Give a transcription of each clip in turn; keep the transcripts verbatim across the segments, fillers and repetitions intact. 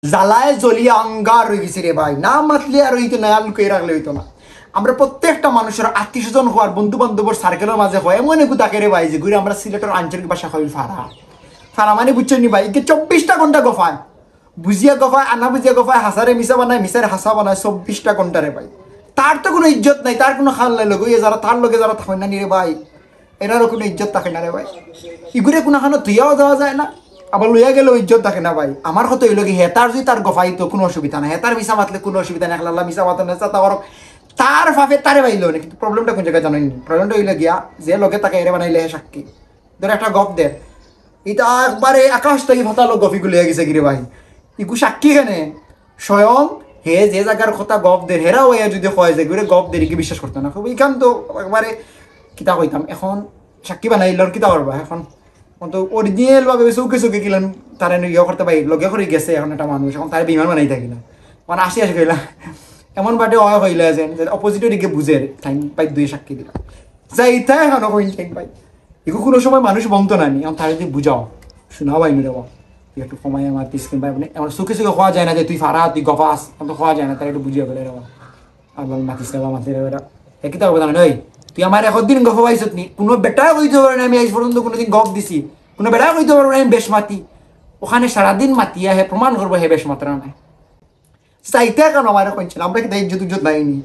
জ্বালায় জ্বলিয়া আঙ্গার অই গেছি রে ভাই। না মাতলে আর অইতো না, আর লুকাই রাখলে অইতো না। আমরা প্রত্যেকটা মানুষর আত্মীয় স্বজন অওয়ার, বন্ধু বান্ধবর সার্কেলর মাঝে অয়, এমন এগু থাকে রে ভাই, যেগুরে আমরা সিলেটর আঞ্চলিক ভাষা কই ফারা। ফারা মানে বুঝছইন নি ভাই, ইগে চব্বিশটা ঘন্টা গফায়, বুঝিয়া গফায়, আনা বুঝিয়া গফায়, হাছারে মিছা বানায়, মিছারে হাছা বানায়, চব্বিশটা ঘন্টা রে ভাই। তার তো কুনু ইজ্জত নাই, তার কুনু খাল নাই, লগে যারা, তার লগে যারা থাকইন না নি রে ভাই, এরারও কুনু ইজ্জত থাকে না রে ভাই। ইগুরে কুনুখানো থুইয়াও যাওয়া যায় না, আবার লইয়া গেলেও ইজ্জত থাকে না ভাই। আমার কথা অইলো কি, হে তার যদি তার গফাইতো কুনু অসুবিধা নাই, হে তার মিছা মাতলে কুনু অসুবিধা নাই, একলা মিছা মাতন না, তা তার ফাফে তারে বাইলো না। কিন্তু প্রবলেমটা কুন জাগাত জানইন নি? প্রবলেমটা অইলো গিয়া, যে লগে থাকে এরে বানাইলে হে সাক্ষী। ধর একটা গফ দের, ইতা একবারে আকাশ থাকি পাতালো গফ ইগু লইয়া গেছে গি রে ভাই। ইগু সাক্ষী কেনে? স্বয়ং হে যে জাগার কথা গফ দের, হেরা অইয়া যদি কয় যে ইগুরে গফ দের, ইগু বিশ্বাস করতো না। কইবো, ইখান তো একবারে কিতা কইতাম, এখন সাক্ষী বানাইলর কিতা করবা এখন? অখন তো original ভাবে চউখে চউখে কিলান তারে ইয়ে করতা ভাই, লগে করি গেছে এখন একটা মানুষ, এখন তারে বেইমান বানাইতা কিলা। মানে আসি আসি কইলা, এমন বাটে অয় কইলা যে, যে opposite দিকে বুঝের, তাইন ভাই দুই সাক্ষী দিলা। যাইতা এখন কইন তাইন ভাই। ইগু কুনু সময় মানুষ বনতো না নি, এখন তারে যদি বুঝাও, শুনাও ভাই রে বা, তুই একটু কমাইয়া মাতিস কিংবা মানে, এমন চউখে চউখে কওয়া যায় না যে তুই ফারা, তুই গফাস, এখন তো কওয়া যায় না, তারে একটু বুঝিয়া বলে রে বা। আর বল মাতিস রে বা, মাতিস রে বেটা। হে কিতা করবো জানো নি? তুই আমার একদিন গফ পাইছত নি? কুনু বেটায় কইতো পারবো না আমি আইজ পর্যন্ত কুনুদিন গফ দিছি। কুনু বেটায় কইতো পারবো না আমি বেশ মাতি। অখানে সারাদিন মাতিয়া হে প্রমাণ করবো হে বেশ মাতরা নায়। যাইতা কেনে আমারে কইন চাইন? আমরা কিতা ইজ্জত উজ্জত নাই নি?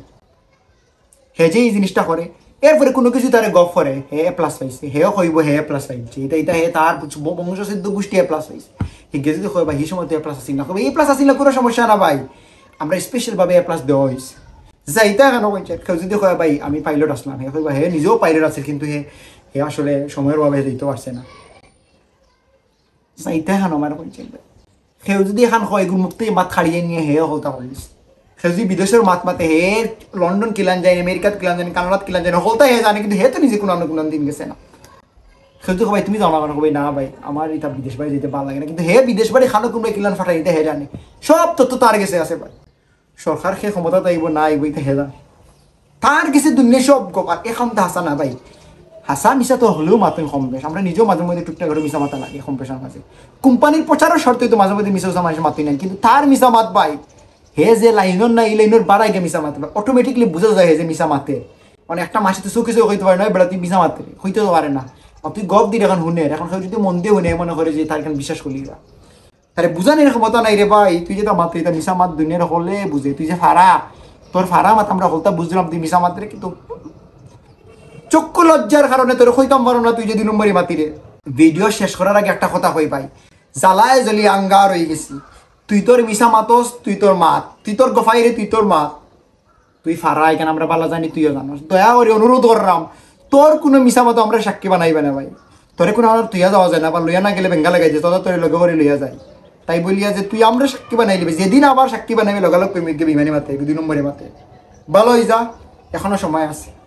হে যে ই জিনিসটা করে, এরপরে কুনু কিছু তারে গফ করে, হে A plus পাইছে, হেও কইবো হে A plus পাইছে। ইতা, ইতা হে তার কিছু ব-, বংশসিদ্ধ গুষ্টি A plus পাইছে। হিগে যদি কয়, "ভাই, হি সময় তো A plus আছিল না।" কইবো, "A plus আছিল না, কুনু সমস্যা না ভাই। আমরা special ভাবে A plus দেওয়া অইছে।" যাইতা কেনে কইন চাইন? কেউ যদি কয়, "ভাই, আমি pilot আছলাম," হে কইবো, হে নিজেও pilot আছিল, কিন্তু হে, হে আসলে সময়র অভাবে যাইতো পারছে না। যাইতা কেনে আমারে কইন চাইন ভাই? কেউ যদি এখান কয়, ইগুর মুখ থাকি মাত কাড়িয়া নিয়া হে হকলতা কইলিস। কেউ যদি বিদেশর মাত মাতে, হে লন্ডন কিলান যায়, আমেরিকাত কিলান যায়, কানাডাত কিলান যায়, হকলতা হে জানে, কিন্তু হে তো নিজে কুনু না কুনু দিন গেছে না। কেউ যদি কয়, "ভাই, তুমি যাও না কেনে?" কইবো, "না ভাই, আমার ইতা বিদেশ বাড়ি যাইতে ভালা লাগে না।" কিন্তু হে বিদেশ বাড়ি খানো কুনু কিলান ফাটাই, ইতা হে জানে। সব তথ্য তার গেছে আছে ভাই। সরকার হে ক্ষমতাত আইবো না আইবো, ইতা হে জানে। তার গেছে দুনিয়ার সব গফ, আর এখান তো হাছা না ভাই। হাছা মিছা তো হলেও মাতইন কম বেশ। আমরা নিজেও মাঝে মধ্যে টুকটাক করে মিছা মাতা লাগে কম বেশর মাঝে। কোম্পানির প্রচারর স্বার্থে তো মাঝে মধ্যে মিছা মিছা মানুষ মাতইন না, কিন্তু তার মিছা মাত ভাই, হে যে লাইনর না, ই লাইনর বাড়াই গিয়া মিছা মাতে ভাই। Automatically বুঝা যায় হে যে মিছা মাতে। মানে একটা মাসে তো চউখে চউখে কইতো পারে না, "বেটা তুই মিছা মাতরে," কইতে তো পারে না। আর তুই গফ দিরে এখান হুনের, এখন কেউ যদি মন দিয়া হুনে, মনে করে যে তার এখান বিশ্বাস করলি না। তারে বুঝানির ক্ষমতা নাই রে ভাই, তুই যেতা মাতরে ইতা মিছা মাত দুনিয়ার হকলে বুঝে, তুই যে ফারা, তোর ফারা মাত আমরা হকলতা বুঝলাম তুই মিছা মাতরে, কিন্তু চক্ষু লজ্জার কারণে তোরে কইতাম পারো না তুই যে দুই নম্বরি মাতিরে। ভিডিও শেষ করার আগে একটা কথা কই ভাই, জ্বালায় জ্বলি আঙ্গার অই গেছি। তুই তোর মিছা মাতস, তুই তোর মাত, তুই তোর গফাইরে, তুই তোর মাত। তুই ফারা, ইখান আমরা ভালা জানি, তুইও জানস। দয়া করি অনুরোধ কররাম, তোর কুনু মিছা মাতো আমরা সাক্ষী বানাইবা না ভাই। তোরে কুনু আমার থুইয়া যাওয়া যায় না, আবার লইয়া না গেলে বেঙ্গা লাগাই যায়, তোরা তোরে লগে করি লইয়া যায়। তাই বলিয়া যে তুই আমরা সাক্ষী বানাইলিবে, যেদিন আবার সাক্ষী বানাইবে, লগালগ কইমু, ইগে বেইমানি মাতে, ইগে দুই নম্বরি মাতে। ভালা অই যা, এখনো সময় আছে।